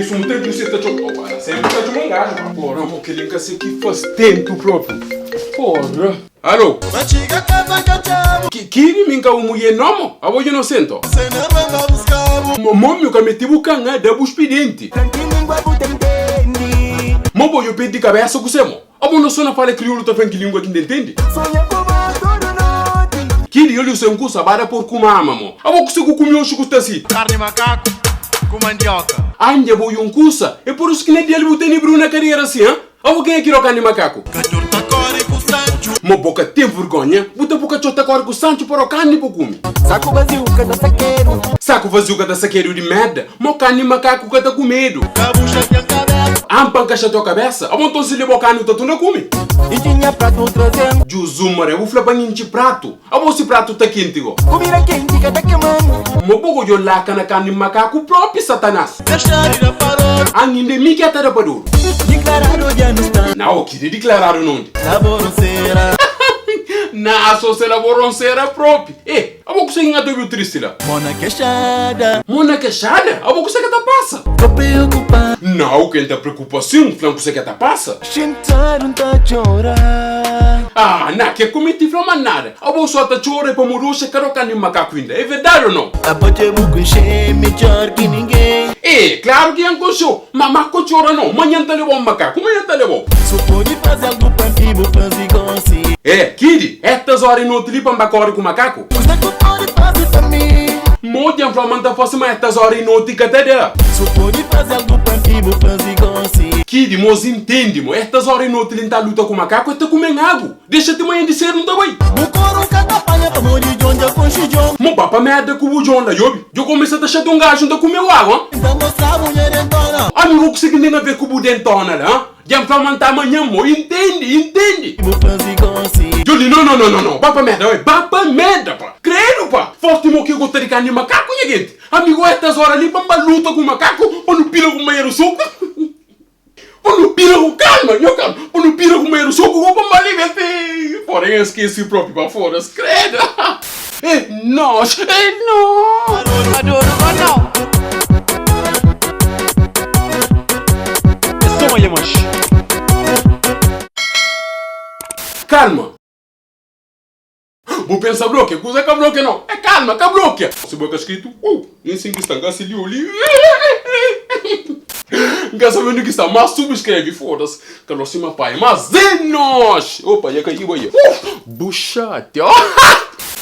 sumu tanki nu seta txoma. Opa, na senpri ta txoma un gaju pa. Porra, mo kel-li N ka se ki faz tentu propi. Porra. Alo. Ki, ki mi N ka bu mulher no mo? Abo dja nosento? Mo, mo mi ka mete bu kanga da bu spidenti. Mo bo djo perdi kabesa ku se mo? Abo no so na fala kriolu ta fla ki lingua ki N ta intende? Ki di oli usa un kusa ba da por ku mama mo. Abo kuse ku kumi oxi ku sta si? Carne macaco ku mandioca. Anja bo un kusa e por isu ki na dia li bu tene briu na kadera si ha? Abo kenha ki roka ni makaku? Kacor ta kore ku Sancho. Mo bo ka ten vergonha? Bu ta bu kacor ta kore ku Sancho pa roka ni bo kumi. Saku vaziu ka ta sakedu. Saku vaziu ka ta sakedu di merda. Mo kani makaku ka ta kumedu. Ka bu xatia kabesa. An pa N ka xatia kabesa? Abo nton si leba o kani u ta tunda kumi? Intxi nha pratu traze-m. Juzu Maria, bu fla pa N intxi pratu? Abo si pratu ta kenti go? Kumida kenti ka ta kema-m. Mo bo go djo laka na kani makaku propi Satanas. Dexa di da parodu. An inda é mi ki a ta da padoru. Diklaradu dja nu sta. Na o ki di diklaradu nondi? Na boronsera. Na so se la boronsera propi. E, abo kuse ki N ka ta obiu tristi la? Mo na kexada. Mo na kexada? Abo kuse ke ta pasa? Tô preocupa. Nau, ken ta preocupa sin, fla-m kuse ke ta pasa. Xintadu N ta txora. Ah, na, ke ku mi ti fla ma nada. Abo so ta txora e pamodi oxi e ka roka nin makaku inda. E verdadi o nau? Abo dja bu konxe midjor ki ningen. E, klaru ki N konxe-u. Ma, ma ko txora nau. Manhan N ta leba-u makaku, manhan N ta leba-u. Su pode faze algu pa mi bu faze gosi. E, kidi, etas ora e noti li pa N ba kore ku makaku? Kuza ku pode faze pa mi. Mo dja N fla ma N ta fase ma etas ora e noti ka ta da. Su pode faze algu pa mi bu faze gosi. Kidi, mos intendi mo, etas ora e noti li N ta luta ku makaku e ta kumen agu. Dexa ti manhan di sedu N ta bai. Bu koru ka ta panha pamodi djon dja konxe djon. Mo ba pa merda ku bu djon la yobi. Djo kumesa ta xata un gaju N ta kumeu agu han. N ta mostra-bu nha dentona. Ami go kuse ki N ten a ver ku bu dentona la han. Dja N fla ma N ta manhan mo intendi, intendi. Bu faze gosi. Djo li no no no no no ba pa merda oi ba pa merda pa. Credo pa. Forti mo ki gosta di karni makaku nha genti. Ami go estas ora li pa N ba luta ku makaku pa nu pila ku manheru suku. Pa nu bira ku kalma, nho kalma. Pa nu bira ku medu, so ku pa mba li bete. Fora N skesi propi pa fodas, credo. É nós, é nós. Adoro ou não? É só uma mancha. Kalma. Bu pensa blokia, kuza ka blokia no. É kalma, ka blokia. Si bo ka skritu, uh, nem sin ki sta, nka si li o li. Nka sabe undi ki sta, mas subscreve, foda-se. Kalor sima pai, mas é nós. Opa, ya kaiba ya. Uh, bu xatia.